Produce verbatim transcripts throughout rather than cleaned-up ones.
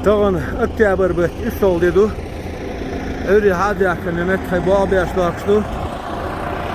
Тахана октябрь бетта уьссалгӀа де ду. Ӏуьйре хьадаьхкина метта тхай богӀ беш лоархӀаш ду.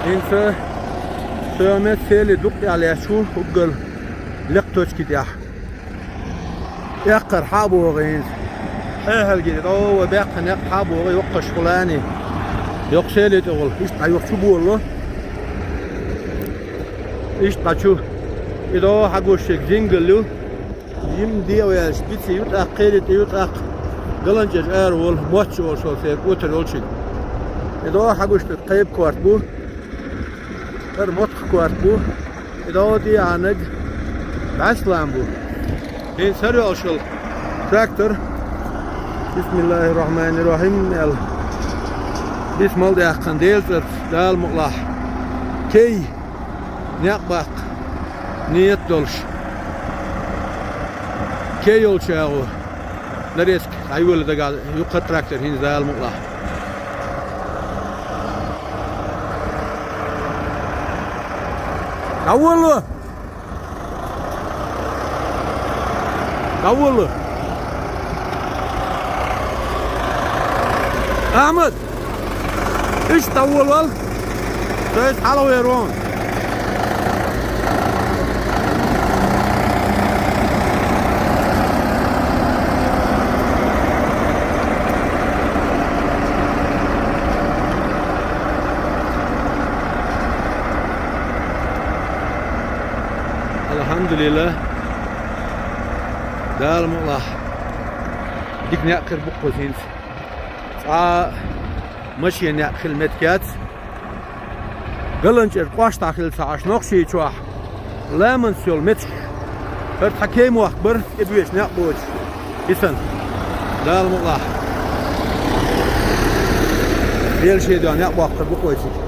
ХӀинца соьмет сели дукха тӀехьалаьтташ ву уггар лекха точки тӀехь. Эккхар хьа а богӀий хӀинца. Хьехьалгири дӀо вай баьккхина некъ хьа а богӀий, йоккхаш хулани. Йоккха сели тӀехула. Иштта хьа йоккха чу болало. Иштта хьа чу. И дӀо хьагуш шег зингал ю. Йим де а ваьлча, бици ю тӀаккха, кхери тӀе ю тӀаккха. ГаланчӀерча ара волу, моцчу олуш волу церан кӀотар йолчуьнга. И дӀо хьагуш дерг кхайба корта бу, хӀара моттах корта бу. И дӀо тӀехьанаг бӀаьслам бу. ХӀинца хӀара йолуш йолу трактор. Бисмиллахир-рахманир-рахим аьлла. Бисмал даьккхина Делан цӀарца, Дала мукъалахь. Кей! Некъ баккха ният долуш. Кей йолчу агӀо. Нарезка. Хьайвала дага юккъа трактор хӀинца Дала мукъалахь. ДӀаволало! ДӀаволало! Ахьмад! Иштта дӀаволавал, ца иза хьалавер вон. Алхьамдулилла. Дала мукъалахь. Дика некъ хир бу-кх кхуза хӀинца. Цкъа а машен некъ хила меттиг яц. ГаланчӀерчу кӀоштахь хила ца Ӏаш, Нохчийчохь ламанца йолу меттигаш. ХӀара цхьа кей-мохк бара, тӀебоьдуш некъ боцуш. И санна. Дала мукъалахь. Дела шен дуьхьа некъ боккхур бу-кх вай цига.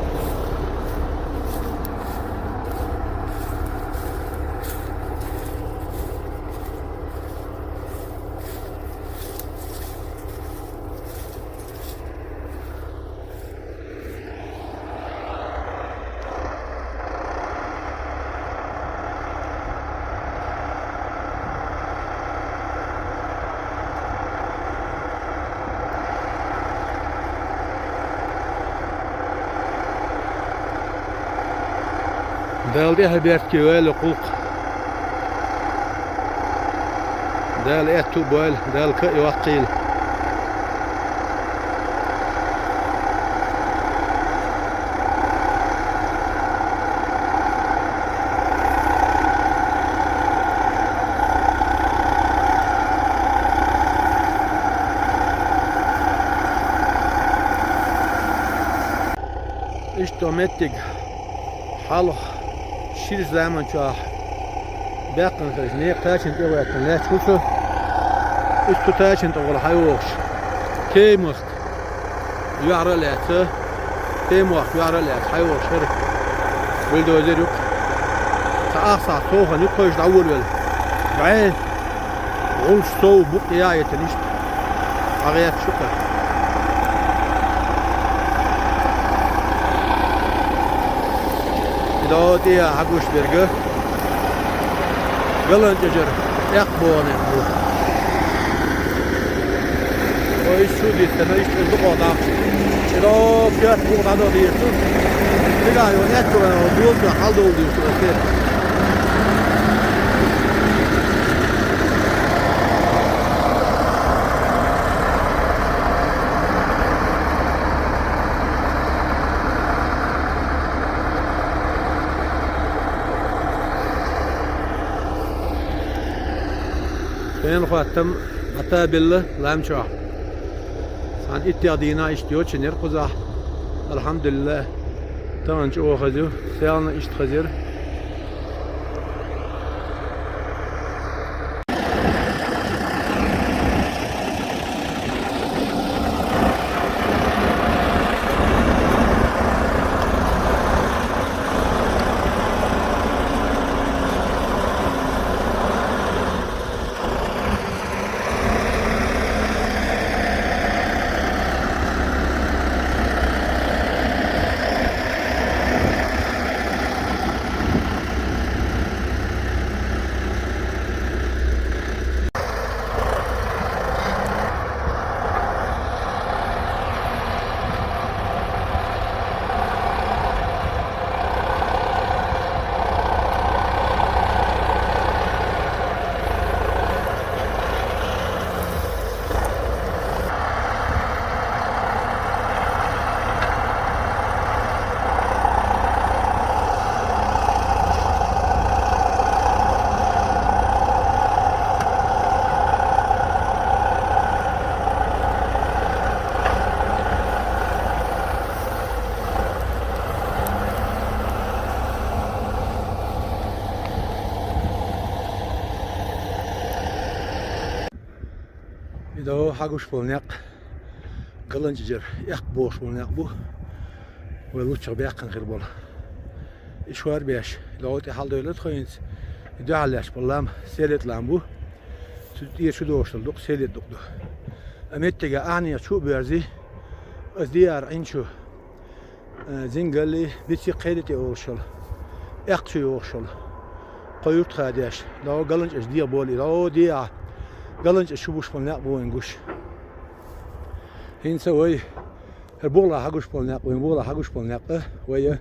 Дала тӀаьхье беркате йойла гӀуллакх. Дала аьтту а бойла, Дала ка а йоккхийла. Иштта меттиг. Хьалха шира заман чохь баьккхина хилча, некъ тачанна тӀе а ваьккхина лаьтташ ву цо. Иза цу тачанна тӀехула хьайогӀуш, кей-мохк юьхьара а лаьцна, кей-мохк юьхьара а лаьцна хьайогӀуш хӀара бульдозер ю-кх. Цхьа ах сахьт совнаха юккъе дӀаволавелла. БӀе гӀуллакхаш сов букъ яйта иштта. ХьагӀерташ ю-кх. И дӀо тӀе а хьагуш берг ГаланчӀожара тӀаккха богӀу некъ бу. Ой, иштта шу дийцина, иштта дукха даккха. И дӀо коьрта букъ дӀадо дийр ду. Цигахь йолу аьтту, доьзал хьалдовла дийр ду. Хенан хаттам дӀатабелла лам чохь. Цхьана иттех дийнахь иштта йоцуш яра кхузахь. Алхьамдулиллах, тахана чӀогӀа хаза ю, селхана иштта хаза яра. И дӀо хьагуш болу некъ, ГаланчӀожара эккха бохуш болу некъ бу, вай луччахь баьккхина хир болу. И шор беш, и дӀо тӀе хьаладевлла тхо хӀинца, и дуьхьал лаьтташ болу лам, селет лам бу. Цу тӀера чу догӀуш долу дукъ селет дукъ ду. А меттига ахьанех чу а боьрзи, аса диара Ӏин чу. Э, Зингалли, Бици кхели тӀе олуш йолу, эккха чу йогӀуш йолу. Кхо юрт хадеш, дӀо ГаланчӀожа дегӀ болий, дӀо дегӀа, ГаланчӀожа чу буш болу некъ бу вайн гуш. ХӀинца вай, хӀара бухалахь хьагуш болу некъ, вайн бухалахь хьагуш болу некъ, вай,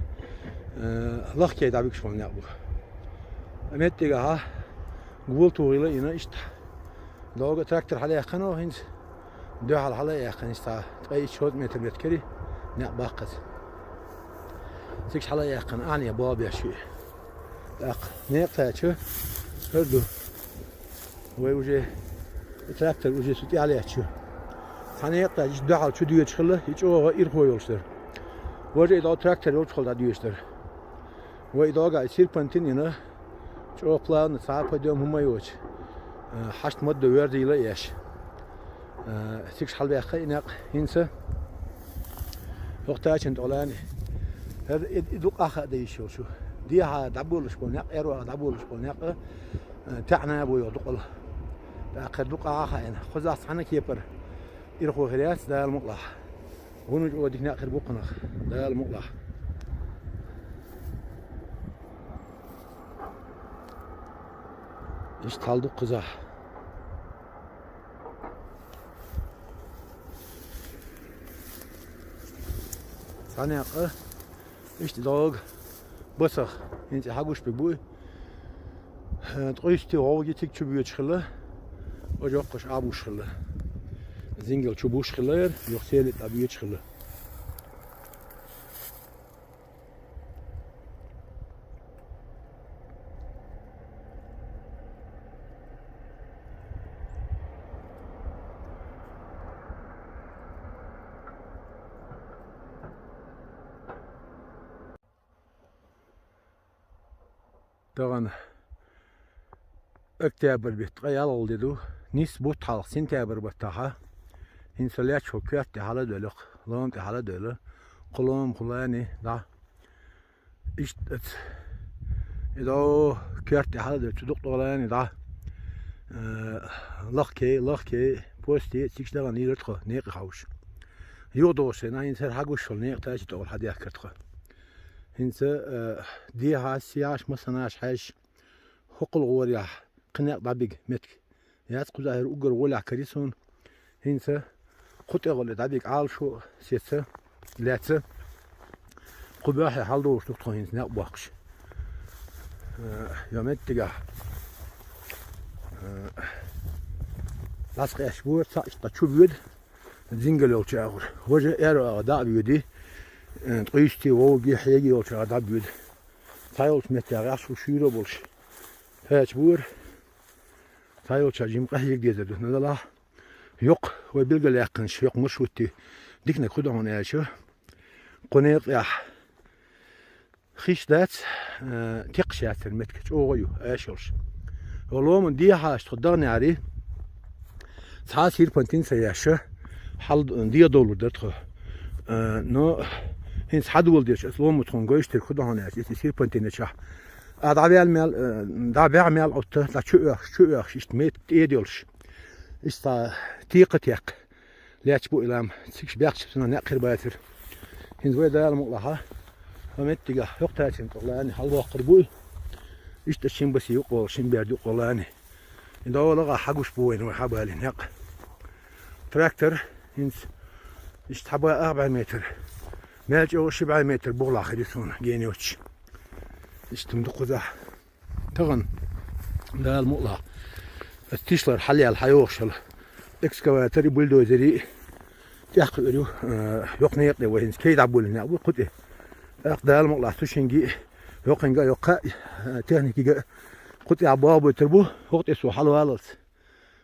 э, лахкей дӀабуьгуш болу некъ бу. А меттигахьа гула тухийла йина иштта. ДӀога трактор хьалаяьккхина хӀинца. Дуьхьал хьала а яьккхина, иштта ткъе итт шовзткъа метр меткари, некъ баккхаза. Цига хьала а яьккхина, ахьанех болх беш ю и. ТӀаккха некъ тӀе чу хӀара ду. Вай уже, и трактор уже цу тӀехь лаьтташ ю. Цхьа некъ тӀе иштта дуьхьал чу доьдуш хилла, и чӀогӀа ирхо йолуш дара. Важа и дӀо трактор йолчухула дӀадоьдуш дара. Вай и дӀога и серпантин йина, чӀогӀа плавно, цхьа а подъём хӀума а йоцуш, э, хьашт-мадда воьрзийла а еш. Э, цига хьалабаьккхина и некъ хӀинца. ХӀокху тачанна тӀехь лаьцна. ХӀара и, и дукъ а хаа дан йиш йолуш ю. Дехьа дӀаболуш болу некъ, аьрру а дӀаболуш болу некъ, э, таьӀна а бу йогӀу дукъала. ТӀаккха хӀара дукъ а хаийна. Кхузахь цхьана кепара ирхо хир яц, Дала мукъалахь. ХӀунда чӀогӀа дика некъ хир бу кхунах, Дала мукъалахь. Иштта хьал ду кхузахь. Цхьа некъ а, иштта дӀога басах, хӀинца хьагуш биг бу и. Ткъуьйсти гӀовги цига чу боьдуш хилла, ожоккхуш Ӏабуш хилла. Зингал чу буш хилла яра, юха селет дӀабоьдуш хилла. Тахана октябрь бетта ткъе ялхалгӀа де ду. Нийсса бутт хьалха сентябрь баттахьа. ХӀинца лаьтташ хӀокху коьрта тӀе хьала а доьлла, лома тӀе хьала а доьлла. Кху лома, кху лани дӀа. Иштта аца. И дӀо коьрта тӀе хьала а доьлла, цу дукъ тӀе лани дӀа. Э, лахкей, лахкей, посте, цига тахана йийра тхо, некъа хьовш. Юха догӀуш сайна, хӀинца хӀара хьагуш йолу некъа тача тӀехула хьадаьхкира тхо. ХӀинца, э, дехьа, сехьаш, массанаш хьаьжча, хӀокхул гӀорехь кхин некъ дӀабига меттиг яц, кхузахь хӀара уггар гӀолехь карий суна. ХӀинца кху тӀехула дӀабига Ӏалашо сеца, лаьцна. Кху боьххье хьаладогӀуш ду тхо хӀинца некъ боккхуш. Э, йо меттигахь. Э, дӀасакъаьсташ бора, цхьаъ иштта чу боьду. Зингал йолчу агӀор. Важа аьрру агӀор дӀа а боьдий, э, ткъуьйсти, вовги, хьеги йолчу агӀор дӀа а боьду. Цхьайолчу меттехь гӀаьш ву шуьйра а болуш. Пача бора. Цхьайолчу жимма къахьега дезар ду. Надалахь, йоккха вай билгалъяьккхинчу йоккха маршрутти диканиг хӀу ду хьуна аьлча, кху некъехь хиш дац, э, текхаш яцара меттиг чӀогӀа а ю, аша йолуш. Ломан дехьаш тхо даханехьарий, цхьа а серпантин ца еш, хьал дегӀадовлур дара тхо. Э, но хӀинца хьадоладелча, аса лома тхуна гойтуш дерг хӀу ду хьуна аьлча, иза серпантин чохь. А дӀаваьлла мел, э, дӀа баьхьа мел Ӏотта, дӀа чу оьхуш, чу оьхуш, иштта метта тӀе а долуш. Иштта текха а текха. Лаьтташ бу и лам, цига баьхча цунах некъ хир бацара. ХӀинца вай Дала мукъалахь, хӀокху меттигахь хӀокху тачанна тӀехула лани хьалабоккхур бу и. Иштта шин баси юкъа волу, шин бер юкъа волу лани. И дӀо лагӀа хьагуш бу вайна вай хьабалийна некъ. Трактор хӀинца иштта хьаба ах бӀе метр. Мел чӀогӀа ши бӀе метр бухалахь хир ю суна гена йоцуш. Иштта хӀума ду кхузахь. Тахана, Дала мукъалахь, аса тишлара хьалаяьлла хьайогӀуш йолу экскаватори, бульдозери тӀехь кхуьур ю, э, йоккха некъа тӀе вай хӀинца кей дӀабуллина некъ бу кху тӀе. ТӀаккха Дала мукъалахь цу шинги а, йоккхинга а, йоккха а, э, техникига а кху тӀехь болх буьйтур бу, хӀокху тӀе со хьалаваллалц.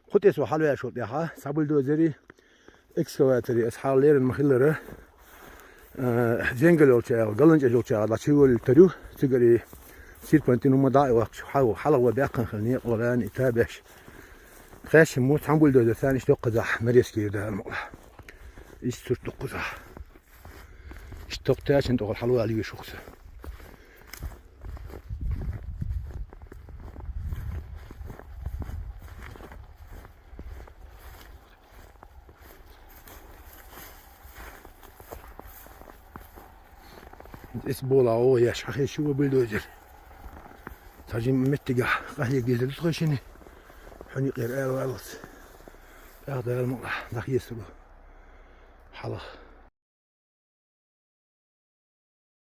Кху тӀе со хьалаваьллачул тӀаьхьа цхьа бульдозери, экскаватори аса хьалха леррина ма-хиллара, э, Зенгал йолчу агӀор, ГаланчӀожа йолчу агӀор дӀа чу йолуьйтур ю, цигара и серпантин хӀума дӀа а ваккхаш, хьал-, хьалха вай баьккхина хилла некъа лани и табеш. Кхаьчча мо цхьан бульдозер царна иштта доккхазахь нарезка йир дала ма. Иштта сурт доккхазахь. Иштта токхтаьчун тӀехула хьалвала веш ву-кх со. Эс бола оха еш хьахезаш ва бульдозер. Цхьа жима меттигехь къахьега дезар ду тхо шинна. Хьуна юкъера ала валлалц. ТӀаккха дала ма лахь, дӀахеза цо. Хьалха.